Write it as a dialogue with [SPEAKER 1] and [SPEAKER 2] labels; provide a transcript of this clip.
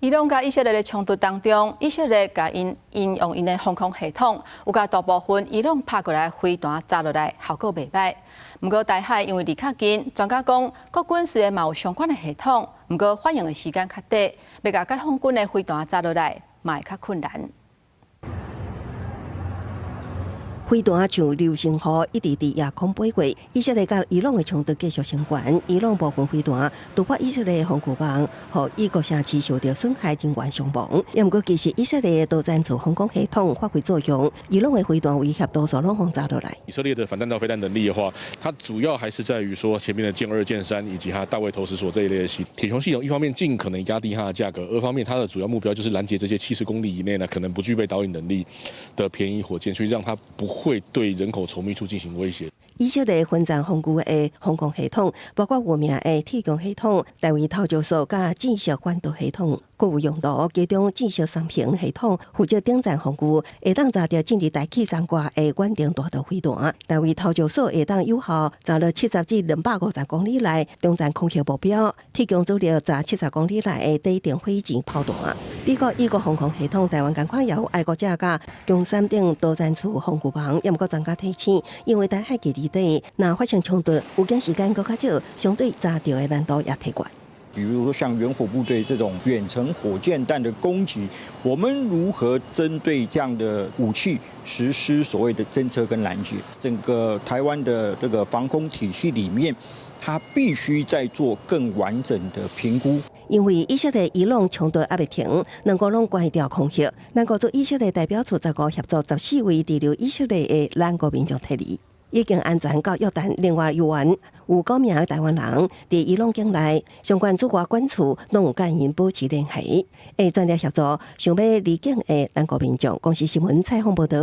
[SPEAKER 1] 伊朗佮以色列的衝突當中，以色列共𪜶應用𪜶的防空系統，有共大部分伊朗拍過來飛彈炸落來，效果袂䆀。毋過台海因為離較近，專家講國軍雖然嘛有相關的系統，毋過反應的時間較短，欲共解放軍的飛彈炸落來，嘛會較困難。
[SPEAKER 2] 飛彈像流星雨一直佇夜空飛過，以色列佮伊朗的衝突繼續升懸，伊朗部分飛彈突破以色列的防空網，予以國城市受到損害，人員傷亡。毋過其實以色列的多層次防空系統發揮作用，伊朗的飛彈威脅多數攏予炸落來。
[SPEAKER 3] 以色列的反彈道飛彈能力的話，它主要還是在於說前面的劍二、劍三以及它大衛投石索這一類的系鐵穹系統，一方面盡可能壓低它的價格，二方面它的主要目標就是攔截這些70公里以內呢可能不具備導引能力的便宜火箭，去讓它不會對人口稠密處進行威脅。
[SPEAKER 2] 以色列分層防禦的防空系統，包括有名的鐵穹系統、大衛投石索佮戰術反導系統，閣有用途。其中戰術三屏系統負責頂層防禦，會當炸著進入大氣層外的遠程彈道飛彈。大衛投石索會當有效炸落70至250公里內中層空域目標。鐵穹主力炸70公里內的底層火箭炮彈。美國以國防空系統，台灣仝款也有愛國者佮弓三等多層次防禦網，也毋過專家提醒，因為台海距離短，若發生衝突，預警時間閣較少，相對炸著的難度也提懸。
[SPEAKER 4] 比如說像遠火部隊這種遠程火箭彈的攻擊，我們如何針對這樣的武器實施所謂的偵測跟攔截？整個台灣的這個防空體系裡面，它必須再做更完整的評估。
[SPEAKER 2] 因為以色列伊朗衝突猶未停，兩國攏關掉空襲。咱國駐以色列代表處15協助14位滯留以色列的咱國民眾撤離，已經安全到約旦。另外，猶原有九名的台灣人佇伊朗境內，相關駐外館處攏有佮𪜶保持聯繫，會全力協助想欲離境的咱國民眾。公視新聞採訪報導。